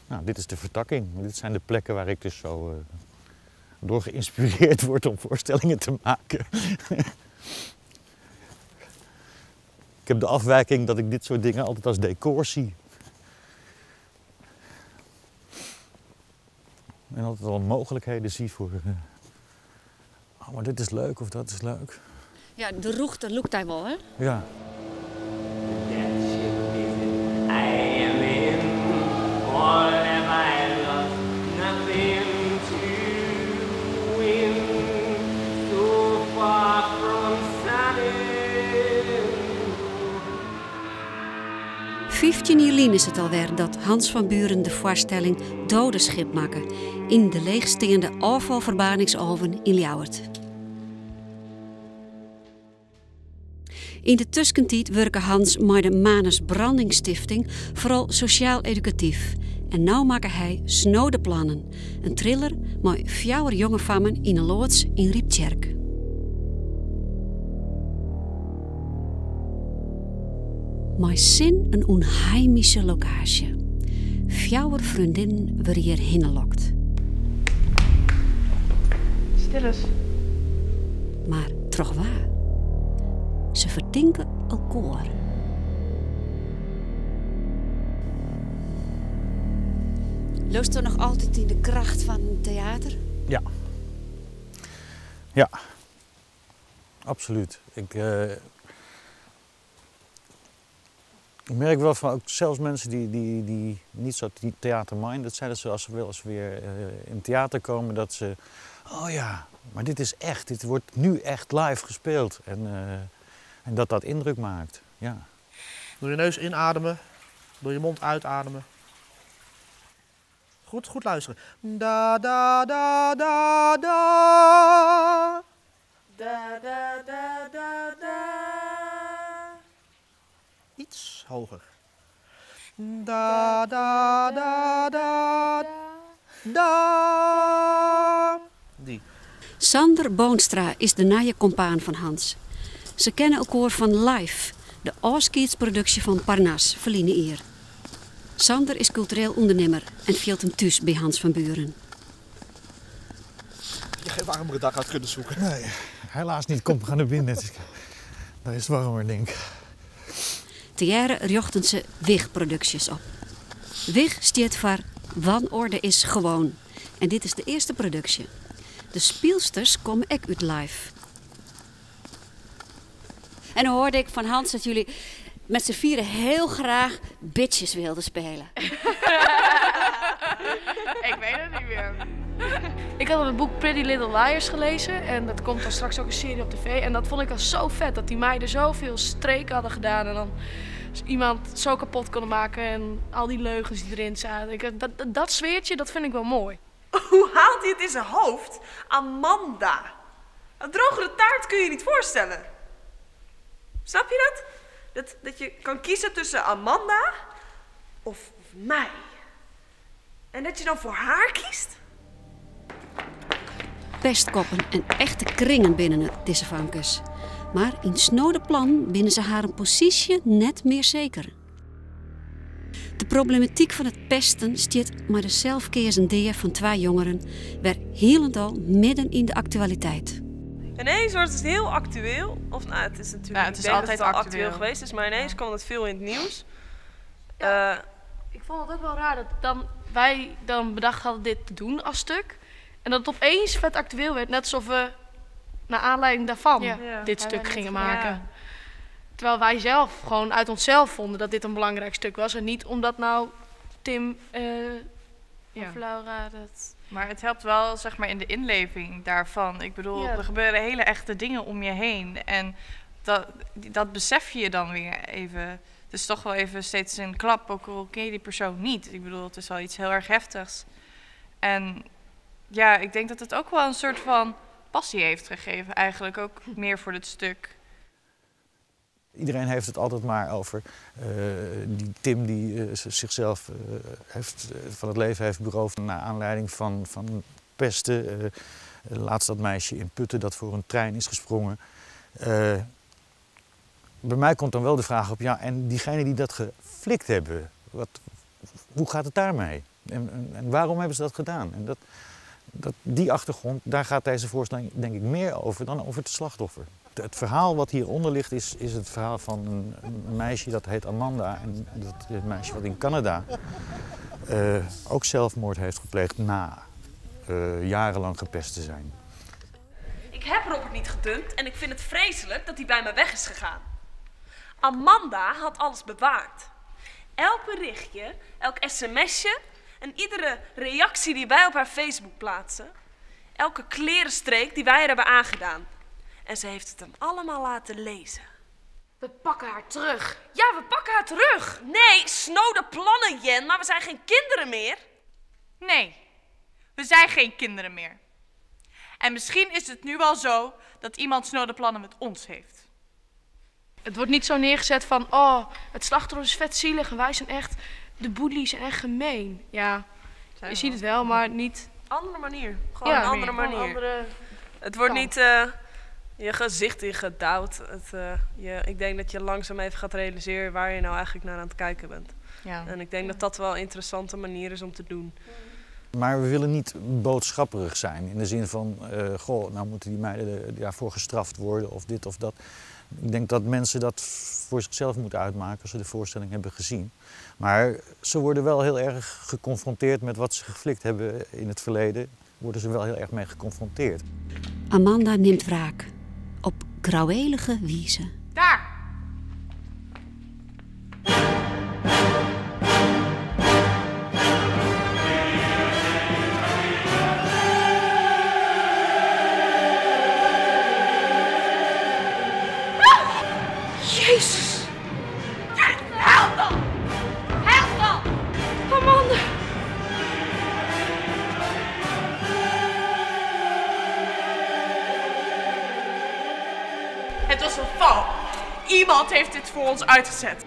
Nou, dit is de vertakking. Dit zijn de plekken waar ik dus zo door geïnspireerd word om voorstellingen te maken. Ik heb de afwijking dat ik dit soort dingen altijd als decor zie. En altijd al mogelijkheden zie voor... oh, maar dit is leuk of dat is leuk. Ja, de roegte lukt hij wel, hè? Ja. 15 jaar is het alweer dat Hans van Buren de voorstelling Dodenschip maken in de leegstaande afvalverbrandingsoven in Ljouwert. In de tussentijd werken Hans met de Manus Branding Stichting vooral sociaal-educatief. En nou maken hij Snode Plannen, een thriller met 4 jonge vammen in een loods in Ryptsjerk. Maar zin een onheimische locatie. 4 vriendinnen worden hier hinnenlokt. Stil eens. Maar toch waar? Ze verdinken elkaar. Loost er nog altijd in de kracht van het theater? Ja. Ja. Absoluut. Ik merk wel van ook zelfs mensen die niet zo theater-minded zijn, dat ze als ze wel eens weer in theater komen, dat ze, oh ja, maar dit is echt, dit wordt nu echt live gespeeld. En dat dat indruk maakt, ja. Door je neus inademen, door je mond uitademen. Goed, goed luisteren. Da, da, da, da, da. Da, da, da, da, da. Iets hoger. Da, da, da, da, da. Die. Sander Boonstra is de nieuwe compaan van Hans. Ze kennen elkaar van Live, de afscheidsproductie van Parnas, verliezen eer. Sander is cultureel ondernemer en viel hem thuis bij Hans van Buren. Je geen warmere dag had kunnen zoeken. Nee, helaas niet. Kom, we gaan naar binnen. Daar is het warmer, denk ik. Te jaren jochten ze WIG-producties op. WIG staat voor Wanorde is gewoon. En dit is de eerste productie. De speelsters komen ook uit Live. En dan hoorde ik van Hans dat jullie met z'n vieren heel graag bitches wilden spelen. Ik weet het niet meer. Ik had het boek Pretty Little Liars gelezen en dat komt dan straks ook een serie op tv. En dat vond ik al zo vet, dat die meiden zoveel streken hadden gedaan en dan iemand zo kapot konden maken en al die leugens die erin zaten. Dat sfeertje, dat vind ik wel mooi. Hoe haalt hij het in zijn hoofd? Amanda. Een drogere taart kun je niet voorstellen. Snap je dat? Dat je kan kiezen tussen Amanda of mij. En dat je dan voor haar kiest? Pestkoppen en echte kringen binnen het, deze famkes. Maar in snode plan binnen ze haar een positie net meer zeker. De problematiek van het pesten stiet maar de zelfkeerzende van 2 jongeren weer helemaal midden in de actualiteit. Ineens wordt het heel actueel. Of nou, het is natuurlijk, Ja, het is ik denk altijd dat het al actueel. actueel geweest is, maar ineens kwam het veel in het nieuws. Ja, ik vond het ook wel raar dat wij dan bedacht hadden dit te doen als stuk. En dat het opeens vet actueel werd, net alsof we naar aanleiding daarvan dit Ja, stuk wij gingen net- maken. Ja. Terwijl wij zelf gewoon uit onszelf vonden dat dit een belangrijk stuk was. En niet omdat nou Tim, Ja. of Laura dat... Maar het helpt wel, in de inleving daarvan. Er gebeuren hele echte dingen om je heen. En dat besef je dan weer even. Het is toch wel even steeds een klap, ook al ken je die persoon niet. Het is al iets heel erg heftigs. En ik denk dat het ook wel een soort van passie heeft gegeven. Eigenlijk ook meer voor dit stuk. Iedereen heeft het altijd maar over die Tim die zichzelf van het leven heeft beroofd naar aanleiding van pesten. Laatst dat meisje in Putten dat voor een trein is gesprongen. Bij mij komt dan wel de vraag op, ja, en diegenen die dat geflikt hebben, hoe gaat het daarmee? En waarom hebben ze dat gedaan? En die achtergrond, daar gaat deze voorstelling denk ik meer over dan over het slachtoffer. Het verhaal wat hieronder ligt is het verhaal van een meisje dat heet Amanda. En dat is een meisje wat in Canada ook zelfmoord heeft gepleegd na jarenlang gepest te zijn. Ik heb Robert niet gedumpt en ik vind het vreselijk dat hij bij me weg is gegaan. Amanda had alles bewaard. Elk berichtje, elk sms'je en iedere reactie die wij op haar Facebook plaatsen. Elke klerenstreek die wij haar hebben aangedaan. En ze heeft het hem allemaal laten lezen. We pakken haar terug. Ja, we pakken haar terug. Nee, snode plannen, Jen, maar we zijn geen kinderen meer. Nee, we zijn geen kinderen meer. En misschien is het nu al zo dat iemand snode plannen met ons heeft. Het wordt niet zo neergezet van, oh, het slachtoffer is vet zielig en wij zijn echt, de bullies zijn echt gemeen. Ja, je ziet het wel, maar niet... Andere manier. Gewoon een andere manier. Andere Het wordt kant. niet je gezicht in gedouwd. Ik denk dat je langzaam even gaat realiseren waar je nou eigenlijk naar aan het kijken bent. Ja. En ik denk dat dat wel een interessante manier is om te doen. Maar we willen niet boodschapperig zijn in de zin van, goh, nou moeten die meiden daarvoor gestraft worden of dit of dat. Ik denk dat mensen dat voor zichzelf moeten uitmaken als ze de voorstelling hebben gezien. Maar ze worden wel heel erg geconfronteerd met wat ze geflikt hebben in het verleden. Worden ze wel heel erg mee geconfronteerd. Amanda neemt wraak op grauwelige wijze. Daar! Jezus! Help dan! Help dan! Amanda! Het was een val. Iemand heeft dit voor ons uitgezet.